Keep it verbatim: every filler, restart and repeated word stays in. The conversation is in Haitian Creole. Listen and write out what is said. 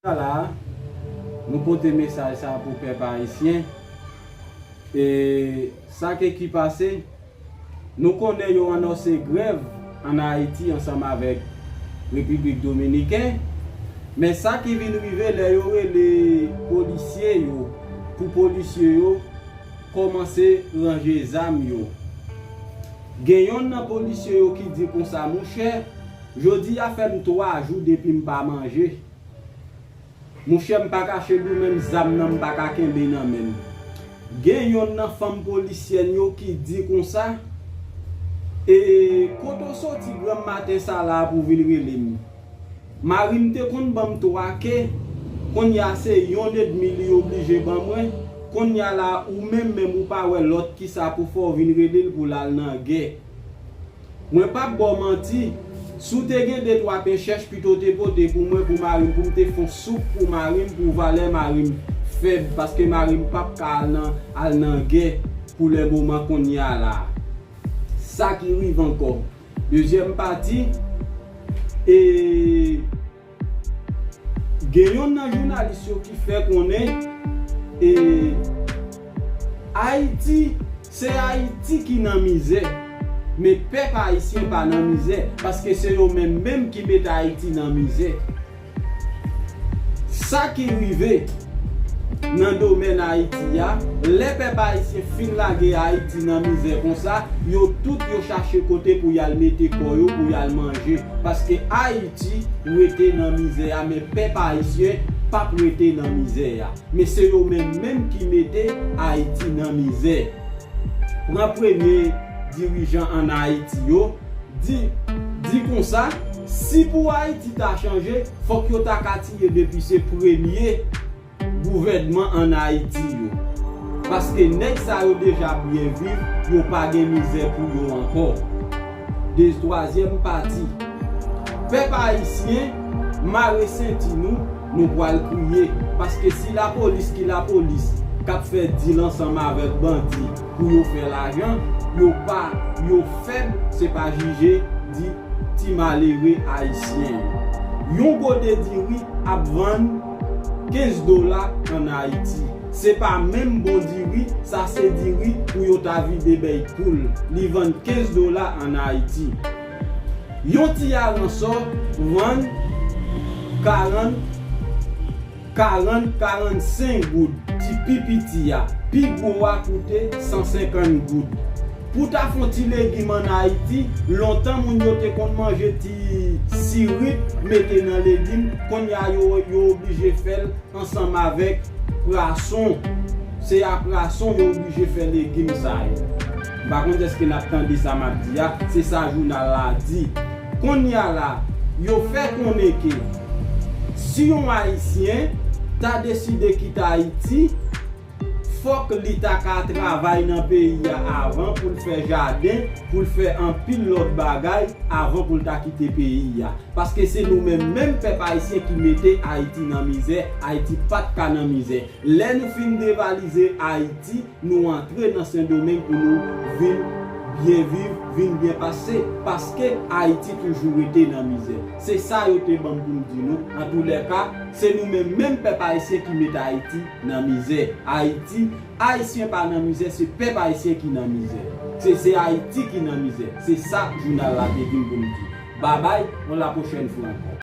Sa la, nou pote mesaj sa pou pèp ayisyen. E sa ke ki pase, nou konnen yo anonse grèv ann Ayiti ansanm avèk Repiblik Dominiken. Men sa ki vin rive lè yo rele polisye yo, pou polisye yo kòmanse ranje zam yo. Gen yonn nan polisye yo ki di konsa, monchè, jodi a fè m twa jou depi m pa manje. Monchè, m pa kache di w, menm zam nan m pa ka kenbe nan men m. Gen yonn nan fanm polisyèn yo ki di konsa, e kote w soti granm maten sa la pou vin rele m? Mari m te konn ban m twa ke, kounye a se yonn edmi li oblije ban mwen, kounye a la ou menm menm ou pa wè lòt kisa pou fè w vin rele l pou l al nan gè. Mwen p ap ba w manti, si w te gen de twa pen chèch pito w te pote pou mwen, pou mari m, pou m te fè yon soup pou mari m, pou valè mari m fèb, paske mari m p ap ka al nan, al nan gè pou lè moman kounye a la. Sa ki rive ankò. Dezyèm pati, e gen yonn nan jounalis yo ki fè konnen, e Ayiti, se Ayiti ki nan mizè, men pèp ayisyen pa nan mizè, paske se yo menm menm ki mete Ayiti nan mizè. Sa ki rive nan domèn Ayiti a, lè pèp ayisyen fin lage Ayiti nan mizè konsa, yo tout yo chache kote pou y al mete kò yo, pou y al manje. Paske Ayiti rete nan mizè a, men pèp ayisyen p ap rete nan mizè a. Men se yo menm menm ki mete Ayiti nan mizè. Pran premye dirijan ann Ayiti yo, di, di konsa, si pou Ayiti ta chanje, fòk yo ta ka tire depi se premye gouvènman ann Ayiti yo. Paske nèg sa yo deja byen viv, yo pa gen mizè pou yo ankò. De twazyèm pati. Pèp ayisyen, mare senti nou, nou pral kriye. Paske si lapolis ki lapolis, k ap fè dil ansanm avèk bandi pou yo fè lajan, yo pa, yo fèb, se pa jije di ti malere ayisyen yo. Yon gode diri ap vann kenz dola ann Ayiti. Se pa menm bon diri, sa se diri pou yo ta vide bèy poul. Li vann kenz dola ann Ayiti. Yon ti aransò vann karant, karant, karannsenk goud, ti pi piti a. Pi gwo a koute san senkant goud. Pou ta fè yon ti legim ann Ayiti, lontan moun yo te konn manje ti sirit mete nan legim, kounye a yo, yo oblije fè l ansanm avèk prason. Se a prason yo oblije fè legim sa yo. M pa konn èske n ap tande sa m ap di a, se sa jounal la di. Kounye a la, yo fè konnen ke si yon Ayisyen ta deside kite Ayiti, fòk li ta ka travay nan peyi a avan pou l fè jaden, pou l fè anpil lòt bagay avan pou l ta kite peyi a. Paske se nou menm, menm pèp ayisyen ki mete Ayiti nan mizè, Ayiti pa t ka nan mizè. Lè nou fin devalize Ayiti, nou antre nan Sendomeng pou nou vin byen viv, vin byen pase, paske Ayiti toujou rete nan mizè. Se sa yo te ban m pou m di nou. Antoulèka, se nou menm, menm pèp ayisyen ki mete Ayiti nan mizè. Ayiti, Ayisyen pa nan mizè, se pèp ayisyen ki nan mizè. Se, se Ayiti ki nan mizè. Se sa jounal la te di m pou m di. Babay, on la pwochèn fwa ankò.